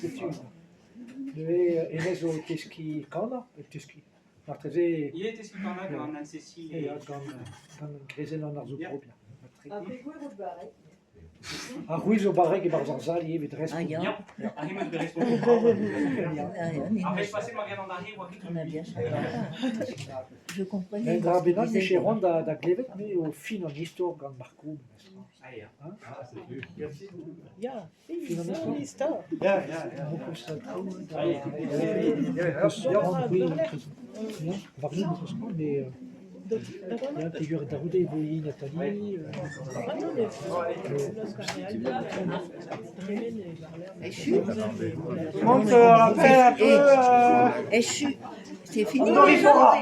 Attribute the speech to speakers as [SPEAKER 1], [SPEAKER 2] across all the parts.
[SPEAKER 1] Setu neuze hennezh zo o teskiñ kanañ, o teskiñ marteze
[SPEAKER 2] Ivez teskiñ kanañ gant Anne-Cécile
[SPEAKER 1] ya gant gant kreizenn an arzoù pobl. Ar c'hwi zo barrek e-barzh ar sal ivez evit respont.
[SPEAKER 3] Ah ya.
[SPEAKER 2] Ya, aze 'm eus bet respontet brav. Ar wech paset 'ma graet an arre 'oa ket
[SPEAKER 3] On a bien chanté. Je comprenais.
[SPEAKER 1] Un dra bennak 'vije c'hoant da, da glevet me eo fin an istor gant Marco memestra.
[SPEAKER 2] Ah ya.
[SPEAKER 1] Hein?
[SPEAKER 2] Ah, c'est
[SPEAKER 1] Merci.
[SPEAKER 4] Ya,
[SPEAKER 1] Fin an
[SPEAKER 4] fin
[SPEAKER 1] istor.
[SPEAKER 4] istor.
[SPEAKER 2] Ya, ya, ya.
[SPEAKER 1] Ya, war-zu mais Ya, peogwir da c'houde e vo hini Nathalie.
[SPEAKER 3] Echu
[SPEAKER 2] Tout le monde se rappelle un peu euh,
[SPEAKER 3] Echu C'est fini
[SPEAKER 2] Andorifora.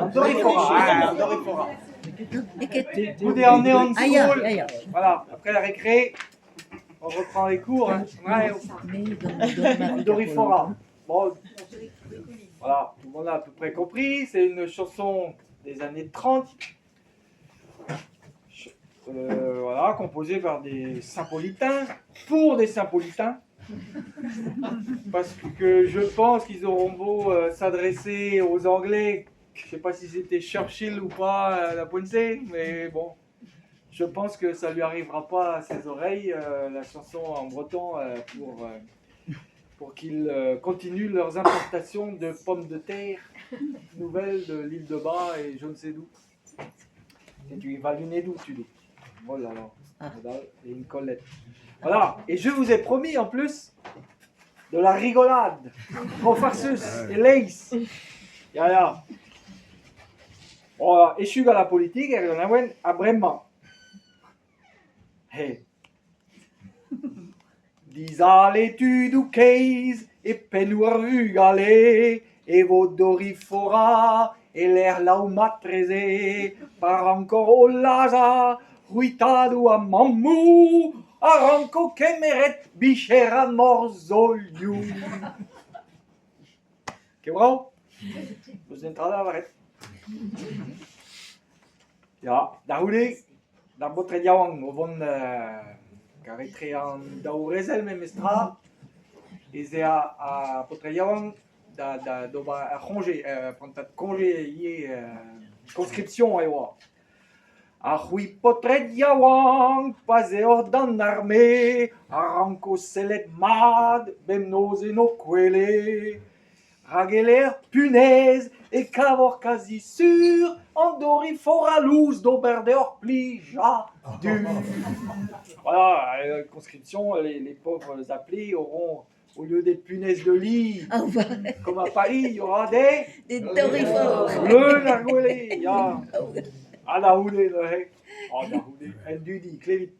[SPEAKER 2] Andorifora. Andorifora. Goude an neon
[SPEAKER 3] Ah ya,
[SPEAKER 2] skol.
[SPEAKER 3] ya, ya.
[SPEAKER 2] Voilà, après la récré, on reprend les cours. Hein. Ouais,
[SPEAKER 3] Mais dans, dans
[SPEAKER 2] Andorifora. Bon, voilà, tout le monde a à peu près compris. C'est une chanson des années 30. Euh, voilà, composée par des Saint-Paulitains, pour des Saint-Paulitains. Parce que je pense qu'ils auront beau euh, s'adresser aux Anglais, je sais pas si c'était Churchill ou pas euh, la Poinsée, mais bon, je pense que ça lui arrivera pas à ses oreilles, euh, la chanson en breton, euh, pour, euh, pour qu'ils euh, continuent leurs importations de pommes de terre nouvelles de l'île de Bas et je ne sais d'où. Et tu vas luner d'où tu dis. Oh là là.
[SPEAKER 3] Ah.
[SPEAKER 2] Et une collette. Voilà. Et je vous ai promis en plus de la rigolade. Trop farceuse et lace. Ya, ya. Oh, echu gant la politik er ganaouenn ha bremañ. He. Dizale tudoù keizh e pennoù ar vugale e vo Dorifora e-lec'h laou matreze pa rankor o lazhañ c'hwitadoù ha mammoù a ranko kemeret bicher ha morzholioù. Ket brav? N'eus netra da lavaret. Ya, da c'houde, d'ar baotred yaouank o vont kar etre an daou vrezel memestra ez eo ar paotred yaouank da da d'ober ar c'hoñje, prantad koñje ivez conscription e oa. Ha c'hwi paotred yaouank pa'z eoc'h d'an arme a ranko sellet mat bemnoz en ho kwele. Rak e-lec'h punez e kavoc'h kazi sur an doriforalouz d'ober deoc'h plijadur. Voilà, conscription, les, les pauvres appelés auront, au lieu des punaises de lit,
[SPEAKER 3] Ah, ouais.
[SPEAKER 2] comme à Paris, il y aura des...
[SPEAKER 3] Des dorifores.
[SPEAKER 2] Leun ar gwele, ya. Ha da c'houde neuze. Oh, da c'houde, en dudi, klevit.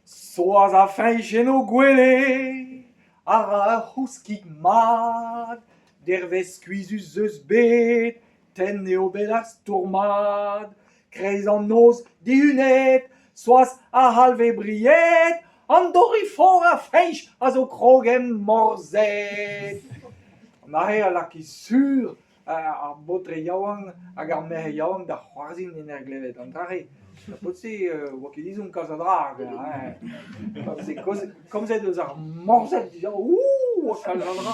[SPEAKER 2] Soaz a feñch en o gwele a ra ur c'houskig mat Dervezh skuizhus 'z eus bet, tenn eo bet ar stourmad Kreiz an noz dihunet, Soaz a c'halv e bried An dorifor a feñch a zo krog em morzhed An aze a lakae sur ar baotred yaouank hag ar merc'hed yaouank da c'hoarzhin en ur glevet an dra-se. Ar paotr-se oa ket ezhomm kalz a dra hein. Pa veze komzet eus ar morzhed dija, ouh, kalz a dra.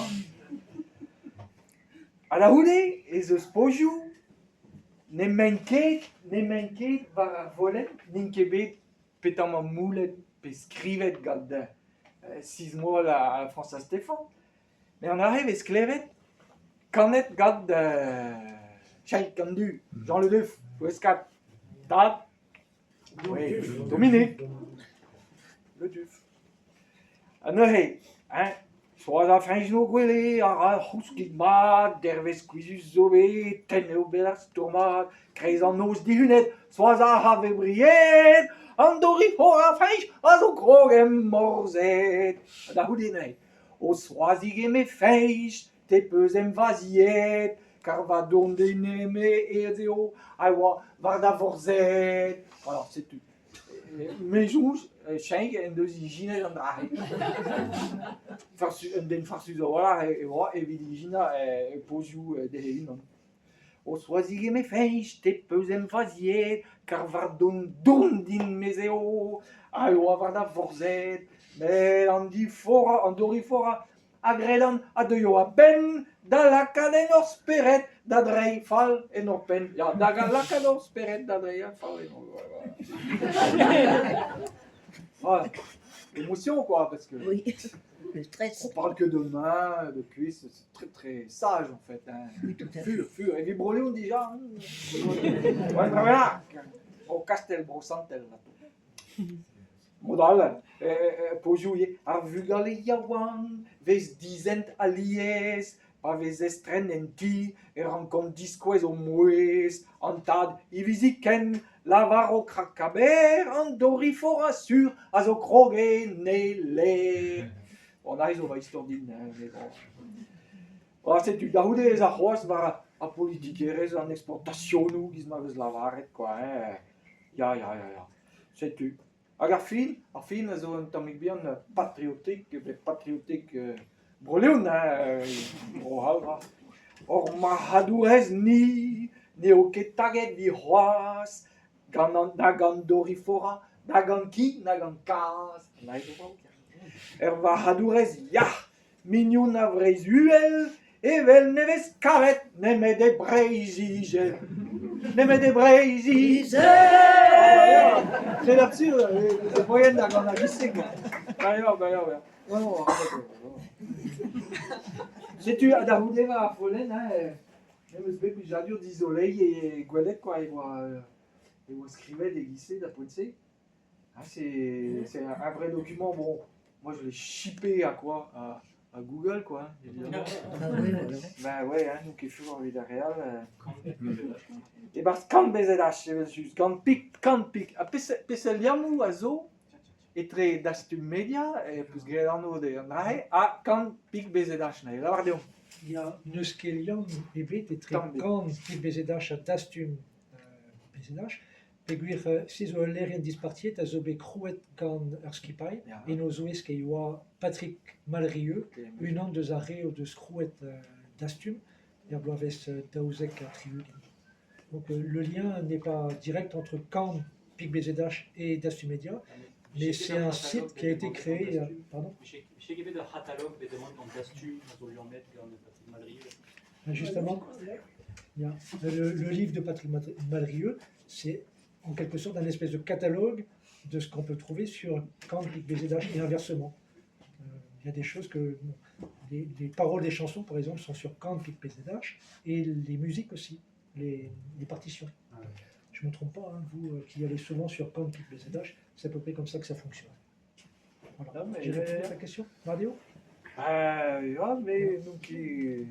[SPEAKER 2] Ha da c'houde ez eus pozioù n'emaint ket, n'emaint ket war ar volenn, n'int ket bet petamant moulet pe skrivet gant Sizmoal ha François Stéphan. Met an aze 'vez klevet kanet gant Cheik an Du, Jean Le Duff, Ploueskad, tad oui, Dominique Le Duff. Ha neuze, hein, Soaz ar Feñs 'no gwele a ra ur c'houskig mat, dervezh skuizhus zo bet, tenn eo bet ar stourmad, kreiz an noz dihunet, Soaz a ra ve bried, an dorifor ar Feñs a zo krog em morzhed. Ha da c'houde neuze, O Soazig eme Feñch, te 'peus em faziet, kar va dourn din-me ez eo a oa war da vorzhed. Voilà, setu. Me soñj, Cheñch en deus ijinet an dra-se. Farsu, un den farsus a-walc'h e oa evit ijinañ pozioù dezhe e-unan. O Soazig eme Feñch, te 'peus em faziet, kar war don dourn din-me ez eo A oa war da vorzhed, met an diforañ, an doriforañ a gredan a deuio a-benn da lakaat en hor spered da dreiñ fall en hor penn. Ya, da lakaat hor spered da dreiñ fall en hor... Ouais, émotion quoi, parce que
[SPEAKER 3] Oui, le stress.
[SPEAKER 2] on parle que de mains, de cuisses, c'est très très sage en fait. Hein.
[SPEAKER 3] Oui, tout à fait.
[SPEAKER 2] Fur, fur, et Vibroléon déjà. Hein. Ouais, voilà. O Kastel Bro Santel. Mod all, pozioù ivez, ar vugale yaouank 'vez dizent alies, pa vez estren en ti e rankont diskouez o mouezh, an tad hiviziken 'lavaro krakaber an dorifor asur a zo krog en e lêr. Bon, aze zo va istor din, hein, mais bon. Ah, setu, da c'houde ez a c'hoazh war ar politikerezh, an eksportasionoù, giz ma vez lavaret quoi, hein. Ya, ya, ya, ya. Setu. Hag ar fin, ar fin a zo un tammig bihan patriotik, bet patriotik Bro-Leon, hein, Bro-C'hall, ra. Hor marc'hadourez-ni n'eo ket taget evit c'hoazh gant an na gant Dorifora, na gant ki, na gant kazh. Ur varc'hadourez yac'h, mignon a Vreizh-Uhel, evel ne vez kavet nemet e Breizh-Izel. Nemet e Breizh-Izel! C'est absurde, c'est moyen da gant ar giseg. Ba ya, ba ya, ba ya. Non, non, Setu da c'houde war ar follenn, hein, em eus bet plijadur dizoleiñ e gwelet quoi, e oa, e oa skrivet e-giz-se da poent-se. Ah, c'est un vrai document. Bon, moi je l'ai chipé à quoi? À Google, quoi, hein, évidemment.
[SPEAKER 3] Ah oui, voilà.
[SPEAKER 2] Ben ouais, hein, n'on ket fur evit ar re all. E-barzh kant BZH evel-just, gant pik, kant pik. Ha peseurt liammoù a zo etre Dastum Media, e peus graet anv an dra-se, ha kant pik BZH neuze? Lavar deomp.
[SPEAKER 1] Ya, n'eus ket liamm ebet etre
[SPEAKER 2] Tamm ebet.
[SPEAKER 1] kant pik BZH ha Dastum BZH. Peogwir se zo ul lec'hienn dispartiet a zo bet krouet gant ur skipailh, en o zouesk e oa Patrick Malrieu, unan deus ar re o deus krouet Dastum er bloavezh 72. Donc le lien n'est pas direct entre Caen, Pic BZH et Dastum Media, mais c'est un site qui a été créé. Pardon? Justement, le livre de Patrick Malrieu, c'est en quelque sorte un espèce de catalogue de ce qu'on peut trouver sur Caen, Pic BZH et inversement. Il y a des choses que... Bon, les paroles des chansons, par exemple, sont sur Caen, Pic BZH et les musiques aussi, les partitions. Je ne me trompe pas, hein, vous qui allez souvent sur Caen, Pic BZH, c'est à peu près comme ça que ça fonctionne. Voilà.
[SPEAKER 2] Non, mais
[SPEAKER 1] J'ai répondu à ta question, Mario?
[SPEAKER 2] Ya, mais n'on ket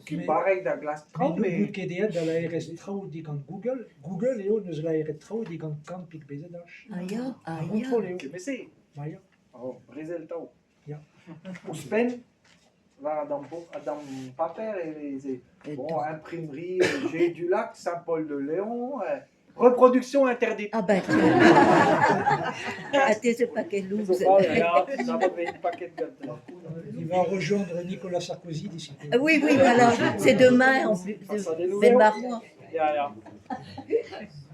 [SPEAKER 2] ket
[SPEAKER 1] Mais-
[SPEAKER 2] barrek da glask traoù,
[SPEAKER 1] Mais
[SPEAKER 2] mais
[SPEAKER 1] n'out ket aet da laerezh traoù digant Google. Google eo n'eus laeret traoù digant Caen, Pic BZH.
[SPEAKER 3] Ah ya, ah
[SPEAKER 1] Ar
[SPEAKER 3] ya.
[SPEAKER 1] kontrol eo.
[SPEAKER 2] Kement-se.
[SPEAKER 1] Maria.
[SPEAKER 2] Oh, brezel tav.
[SPEAKER 1] Ya.
[SPEAKER 2] Ouzhpenn, war a damm paper e veze
[SPEAKER 3] Et
[SPEAKER 2] bon,
[SPEAKER 3] donc-
[SPEAKER 2] imprimerie G du Lac, Saint-Paul-de-Léon, reproduction interdite.
[SPEAKER 3] Ah ben tiens. Ah, t'es ce paquet
[SPEAKER 2] Zo
[SPEAKER 3] loose.
[SPEAKER 2] pas, ya, ça va un paquet de
[SPEAKER 1] Il va rejoindre Nicolas Sarkozy d'ici peu.
[SPEAKER 3] Ah oui, oui, voilà, c'est demain en plus.
[SPEAKER 2] Ça
[SPEAKER 3] Ben
[SPEAKER 2] nouvelles.
[SPEAKER 3] Marois.
[SPEAKER 2] Ya, ya.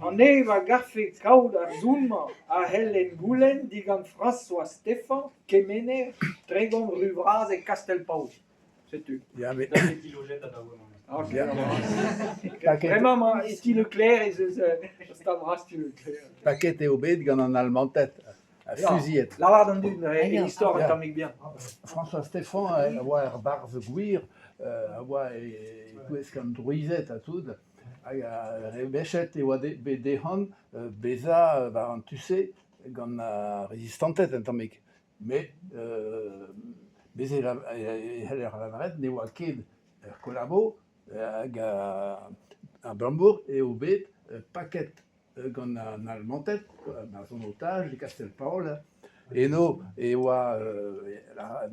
[SPEAKER 2] An neb a garfe kaout ar zoom-mañ a c'hell en goulenn digant François Stéphan, kemener, 30 ru Vras e Kastell-Paol. Setu.
[SPEAKER 4] Ya, mais
[SPEAKER 2] Ok.
[SPEAKER 4] Ya. Paket,
[SPEAKER 2] Bremañ emañ e ti Leclerc ez eus ur bras ti Leclerc.
[SPEAKER 4] paket eo bet gant an Almanted, a
[SPEAKER 2] Ya.
[SPEAKER 4] fuziet.
[SPEAKER 2] Lavar d'an dud, e
[SPEAKER 3] Ya.
[SPEAKER 2] istor un
[SPEAKER 4] Ya.
[SPEAKER 2] tammig bihan.
[SPEAKER 4] François Stéphan a oa er barzh gwir, a oa e e-touesk an drouized ha tout, hag a rebechet e oa bet dezhan bezañ war an tu-se gant ar rezistanted un tammig. Met bez' e c'heller lavaret ne oa ket er kolabo hag abalamour eo bet paket gant an Almanted, ma son otaj e Kastell-Paol. Eno e oa ar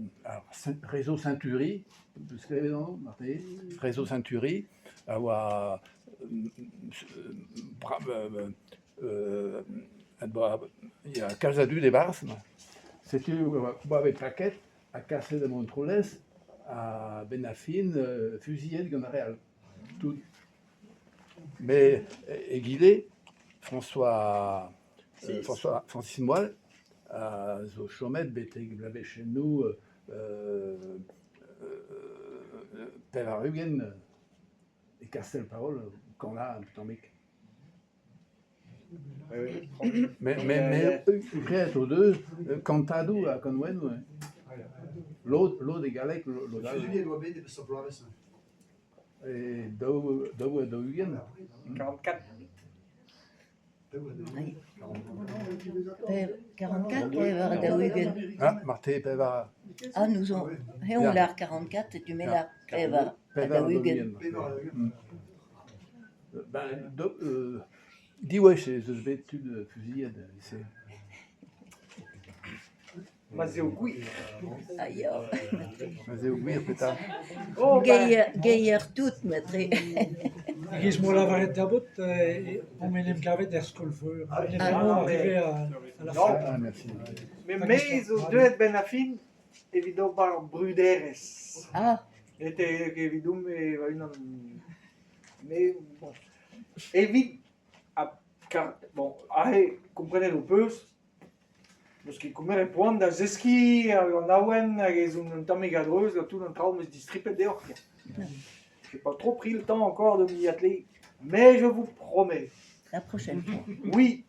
[SPEAKER 4] réseau Century, peus klevet anv marteze? Réseau Century a oa ya kalz a dud e-barzh. Setu oa bet paket ha kaset da Montroulez a-benn ar fin fuziet gant ar re all. Tout. Mais egile, François, François Francis Moal, a zo chomet betek bloavezhioù 80 e Kastell-Paol kanañ un tammig. Met graet o deus kantadoù a kanaouennoù. Lod lod e galleg, lod all.
[SPEAKER 5] Fuzuilhet e oa bet e peseurt bloavezh?
[SPEAKER 4] E 42.
[SPEAKER 2] 44.
[SPEAKER 3] 44 44.
[SPEAKER 4] Ah, marteze pevar.
[SPEAKER 3] Ah, n'ouzon. Eñ lâr 44 tu me lâr 44.
[SPEAKER 4] Ben, diwezh ez eus bet tud fuzuilhet e-se.
[SPEAKER 2] Ma 'z eo gwir.
[SPEAKER 3] Ah ya.
[SPEAKER 4] Ma 'z eo gwir petra?
[SPEAKER 2] Oh, ben,
[SPEAKER 3] Geier tout matre.
[SPEAKER 1] E-giz m'o lavaret da baotr omp en em gavet er skol-veur. On est vraiment arrivé à la fac.
[SPEAKER 4] Ah, merci.
[SPEAKER 2] Me me zo deuet 'benn ar fin evit ober bruderezh.
[SPEAKER 3] Ah,
[SPEAKER 2] Ete evidon-me va-unan me bon evit ha kar bon aze komprenet ho peus n'eus ket komeret poan da zeskiñ ar ganaouenn hag ez on un tammig a-dreuz gant tout an traoù 'm eus distripet deoc'h. J'ai pas trop pris le temps encore de m'y atteler, mais je vous promets,
[SPEAKER 3] la prochaine fois.
[SPEAKER 2] oui,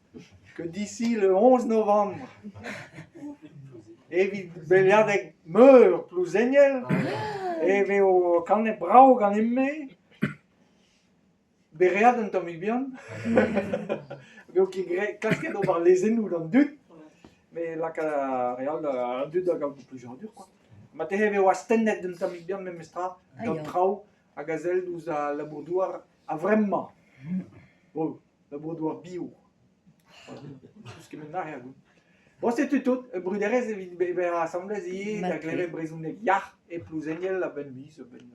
[SPEAKER 2] que d'ici le 11 novembre, evit beilhadeg meur Plouzeniel, e vezo kanet brav ganin-me, Bereat un tammig bihan. N'eo ket graet klasket ober lezennoù d'an dud, met lakaat ar re all da an dud da gaout plijadur kwa. Marteze e vo astennet un tammig bihan memestra gant traoù hag a sell ouzh al labour-douar a-vremañ. Oh, labour-douar bio. N'eus kement all er Bon, setu tout. Bruderezh evit bezañ asambles ivez da glevet brezhoneg yac'h e Plouzeniel a-benn miz, a-benn...